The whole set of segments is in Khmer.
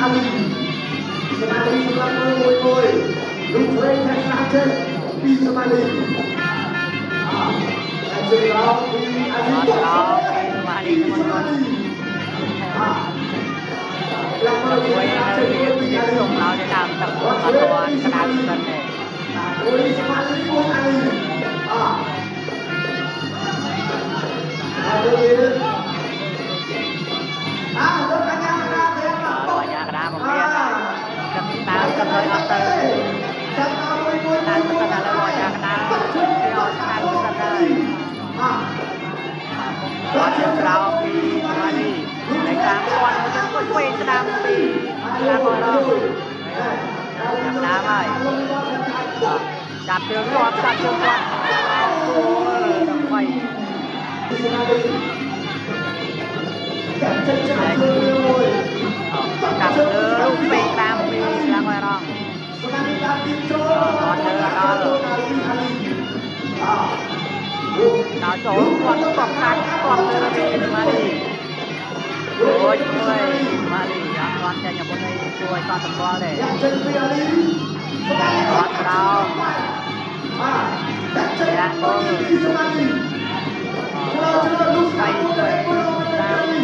អាលីសមាលីសម្រាប់មើលមួយមួយលុកឆ្វេងខាងស្ដាំចេញពីសមាលីអាជើងក្រោមពីអាលី អត់ក្រោមពីសមាលី ពីសមាលីអាឡើងមើល មួយ ពី នៅ ចេញ រៀប ពី រៀ អាលី បសុំឡើយទៅតាមទឹកអត់ទាន់ក្តៅសិនទេ មួយសមាលីមួយអាលីអាអាទៅទៀតអាលោកកញ្ញាកណ្ដាលទាំង អត់អាញាកដាមកមានហើយទឹកតាមទឹកហើយអត់ទៅ ចាំតាមមួយមួយ តាមទឹកឥឡូវអាញាកដាគេអត់តាមទឹកហើយ អា អត់ជើងក្រោមពីសមាលីតែតាមគាត់មួយទៀតគាត់វិញស្ដាំពីឡាបរងចាប់ដើមហើយចាប់ជើងគាត់ចាប់ជើងគាត់អូដើម្បី សមាលីកាត់ចិត្តចាំមួយ ចាប់លើរូបពេកតាមពីឡាបរង សមាលីតាមទីចូល អត់លើដល់ អាលីអា ដល់ចូលគាត់គាត់កាត់គាត់លើពីសមាលីអូយមួយសមាលីអត់គាត់ចេញអាវុធអីគួរឲ្យកត់សម្គាល់ទេ យ៉ាចេញពីអាលីសមាលី អត់ក្រោម អាកាត់ចិត្តពីសមាលីចូលចូលលុះស្ដាំមួយមួយអាលី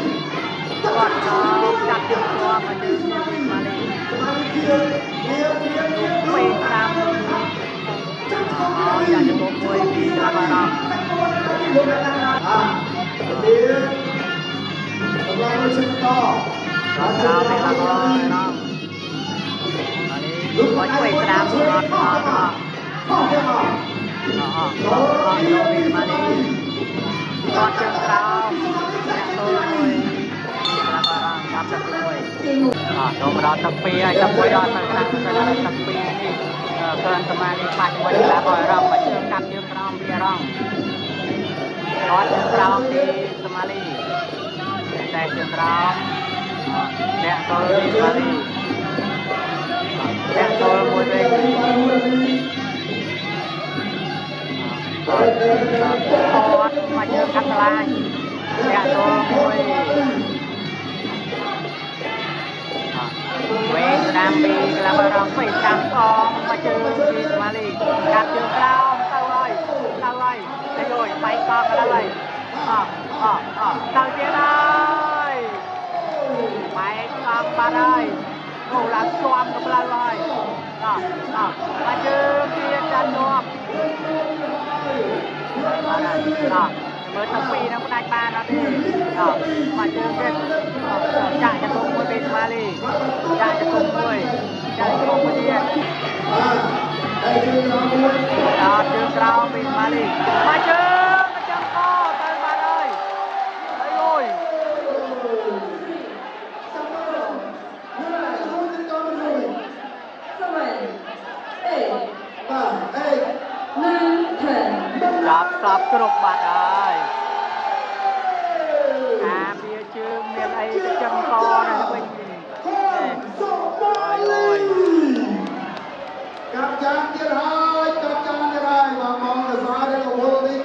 គាត់ចូលចាប់ជើងជាប់មកជើងជាប់ពីសមាលី សមាលីជាជាជាជា ពេកតាម ចាំចូល អត់ចាជង្គង់មួយពីឡាបារង លោកកណ្ដាលអាទៀតកម្លាំងមួយជិះបន្ត ដល់ក្រោមពីឡាបារងនេះគាត់ឆ្វេងស្ដាំអត់អត់អត់ ខុសទេមក អត់អត់អត់ចូលពីសមាលីគាត់ជើងក្រោមអ្នកចូលមួយឡាបារងចាប់ទឹកទី1អត់ចូលមកដល់ទឹក2ហើយទឹក1ដល់ទៅក្តាំទៅទឹក2នេះកើនសមាលីបាច់មួយឡាបារងមកជើងកាត់ជើងក្រោមពីរងគាត់ជើងក្រោមពីសមាលីតែជើងក្រោមអ្នកចូលពីសមាលីអ្នកចូលមួយវិញ អត់មកជើងកាត់កលាញអ្នកចូលមួយវេស្ដាំពីក្លាប់រងពេចាំកងមកជើងពីសមាលីកាត់ជើងក្រោមទៅហើយទៅហើយទៅយបែកកងទៅហើយអអអទៅទៀតហើយបែកកងបាត់ហើយអូឡើងជាប់ទៅផ្លូវហើយអអមកជើងទៀតចាន់ជាប់ បាទអមើលទឹកពីរហ្នឹងផ្ដាច់បានអត់ទេអមកជើងទៀតចាក់ចង្គង់មួយពីស្មាលីចាក់ចង្គង់មួយចាក់ចង្គង់មួយទៀត បាទតែជើងក្រោមមួយ អត់ជើងក្រោមពីស្មាលីមកជើងមកចាំកទៅបាត់ហើយអីអុយ បាទអេ ចាប់ស្លាប់គ្រប់បាត់ហើយអាវាជើងមានអីទៅចឹងកណាស់វិញ ខនសូម៉ាលីកាប់ចានទៀតហើយកាប់ចានទៀតហើយបងបងទៅសាររវល់នេះ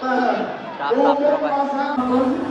បាទ ចាប់ស្លាប់គ្រប់ហើយ អរគុណ